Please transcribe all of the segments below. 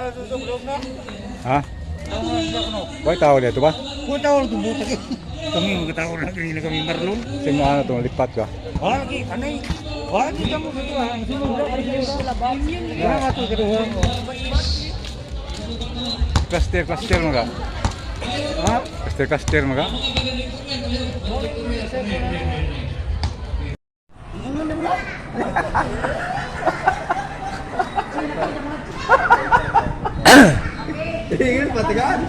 Ha? Why tao dito ba? Kung tao itong buta eh. Kami magkatao na kanina kami Marlon. Sino ano itong lipat ka? Wala lagi, kanay. Wala kita mo sa tuwa. Sino wala Wala nga ito kaduha. Cluster, cluster mga. Ha? Cluster, cluster mga. Tingin patigaan.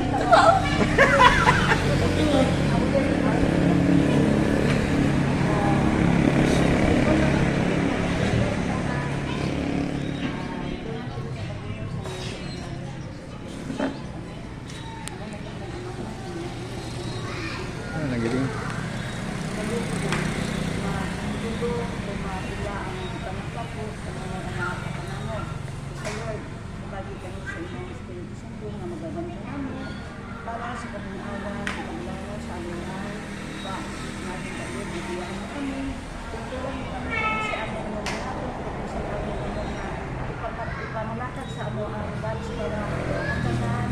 Ano nanggiling? Para sa kabungawan, paglawa sa anuhan, ba, natin kayo, bibiyaan mo kami, tutulong mo kami sa among mga natin, sa among mga ipamalakad sa among ang batch para ang tanan,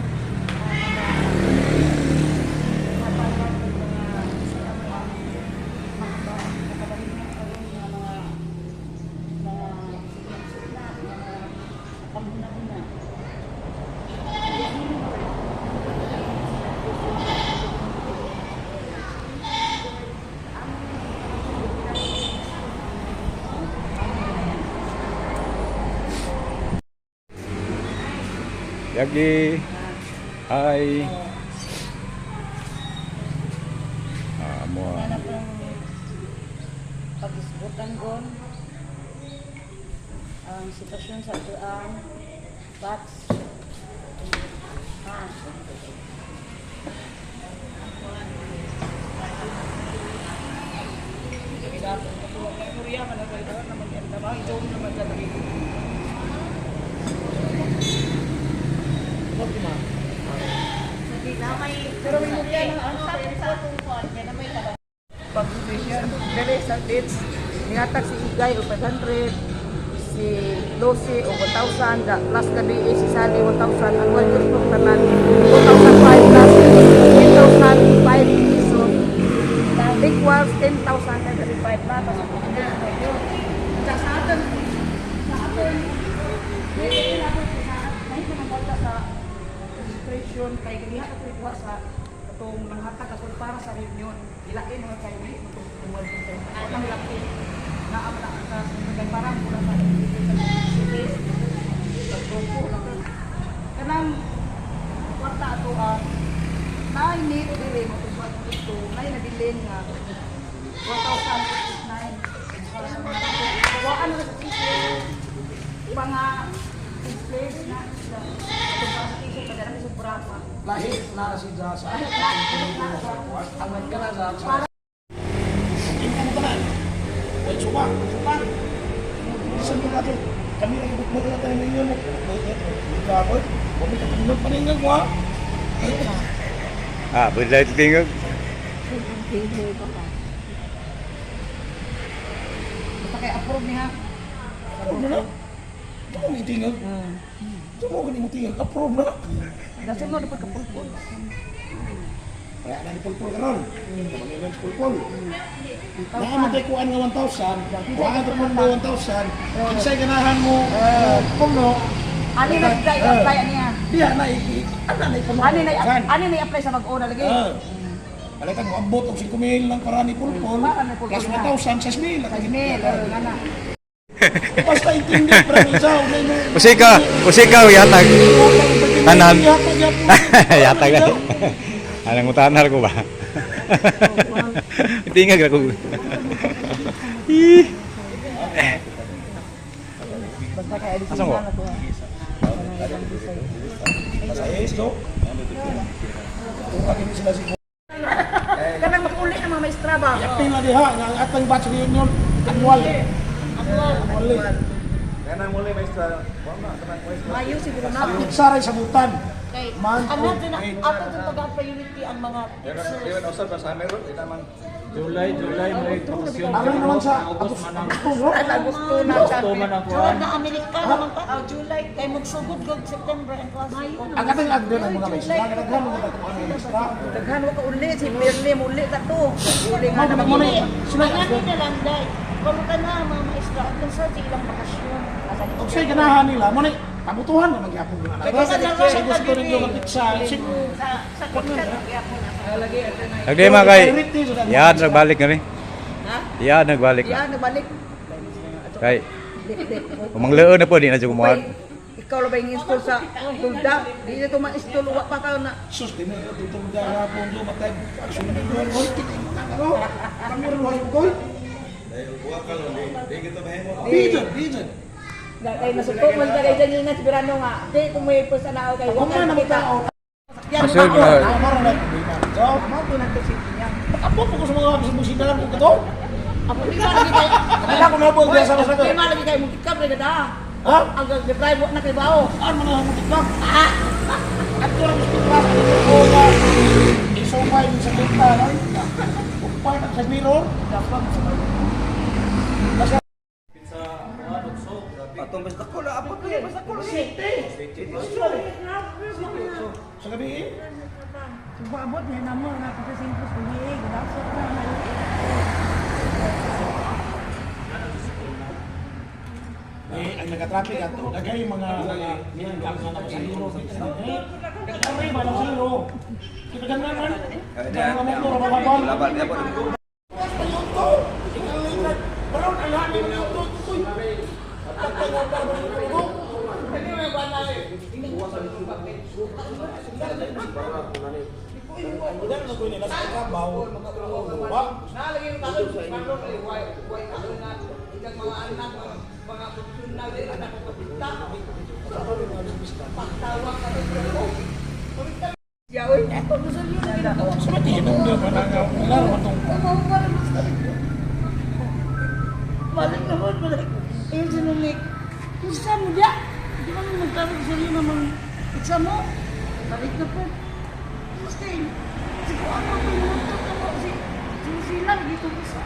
mapalad ng mga sa among ang mga makabalingan karon nga mga mga sukla, mga panghuna-huna. Yagi. Hi. Ah, mo. Wala pong pag-isgutan gon ang sitwasyon sa atuang batch. Ah, Pag-vision, dali sa dates, nihatag si Igay o 500, si Lucy o 1,000, da, plus gabi eh, si Sally 1,000, ang one year kong tanan, 2,005 plus 10,005 piso, equals 10,035 na, tapos na, yun. Sa sa aton, may ko sa registration kay ganiha ka kuha sa atong nanghatag ako para sa reunion. Ilain mo kay dili mo tungod kay ang laki na ang ka kay parang kulang sa space pagrupo lang ka. Kanang kwarta ato ang naay need dili mo tungod dito naay nabilin nga 1,089. Waan na sa mga place na sila. Itong para sa piso, padala sa sobra pa. Lahi na si Jasa. Ang ka na sa Yung ano tanan? Way suka. Suka. Bisan mo natin. Kami lagi bukbuk na tayo ninyo. Hindi ako. Huwag ka tingnan paningag mo ha. Ah, budlay tingog. Basta kay approve niya. Approve na na. Ito mo itingag. Ito mo ganun mo tingag. Approve na. Dasun mo dapat kapulpul. Kaya na ni Pulpul karon. Mangingan si Pulpul. Naaman tayo kuhaan nga 1,000. Kuhaan ka po 1,000. Kinsay ganahan mo. Puno. Ani na i-apply niya. Diya na ana na ipuno. Ani na ani na i-apply sa mag-una lagi. Ah. Balikan mo, ambot og 5,000 lang para ni Pulpul. Para ni Pulpul Plus na. 1,000, 6,000. 6,000, oh, nga na. Basta intindi, para ni Zao. Usika, usika yatag. Tanan. Yatag na. Anong utanar ko ba? Tingag ra ko. Ih. Basta kay Asa mo? Sa do. Kung kagini sila si Kanang makauli ang mga maestra ba? Yapin na diha nga ang atang batch reunion annual. Annual. Kanang muli maestra. Wa ma kanang maestra. Mayo siguro na. Pizza sa butan. Kay Man ano of din eight. ato din tagaan priority ang mga Pero teachers. even usab sa summer ron, ita man. July, July, may bakasyon. Alam naman sa August man ang Agosto, no? Gusto na. Gusto man ang kuan. Sunod na Amerika naman pa. Oh, July kay magsugod gog September ang klase. Ang katong agdan ang mga maestra, daghan mga daghan ang maestra. Daghan wa ka uli si Merle muli ta to. Uli nga Mao naman mo Dili, sila ang ano na lang day. Kamuta na mga maestra ang sa ilang bakasyon. Og say ganahan nila mo ni pabutuhan na magyapon na. Sa gusto ninyo mag-pizza, Sa sa teacher gyapon na. Nagdi man kay Yan nagbalik na ni. Yan nagbalik na. Yan nagbalik. Kay umangleon na po di na jud kumuha. Ikaw lang ba yung install sa tulda? Di na ito ma-install, wa pa ka na. Sus, di na tutong dara po do matay. Sunod ko koy kita mo kang ako. Pamuro hoy koy. Bijan, bijan. Kay nasuko man ta kay Daniel na Sibirano nga. Di kung may pulsa na ako kay Kung man naman tao. Masud mo. Maro na problema. So, Mao po nang kasi niya. Apo po ko sa mga sa musidalan ko kato. Apo di ba lagi kay Wala ko na po diya sa sa Di ba lagi kay mong tikap ra da. Ha? Ang drive na kay bao. Ano man ang tikap? At ko lang gusto class ano ko na isumay sa kita no. Upay sa mirror. Atong basta ko la apot ko. Basta ko. Sa gabi eh. Abot na namo na kasi singkos uli, gudasok na. Eh, ang nagatraffic ato, daghay mga mga mga pasahero. Eh, mga pasahero. Kita ganun man. Mga motor, mga bal. Laban dia po. Baron, ang hangin ng auto. Uy! Wala na ko nila sa trabaho. Ba? Sa matinong na ba na nga matong Balik naman, balik. Ayun si Nunik. Isa mo diya. Di ba nung nagkaroon sa iyo naman? Isa mo. Balik na po. Basta yun. Si ko ako, pinutok ako. Si si Sila, dito ko sa.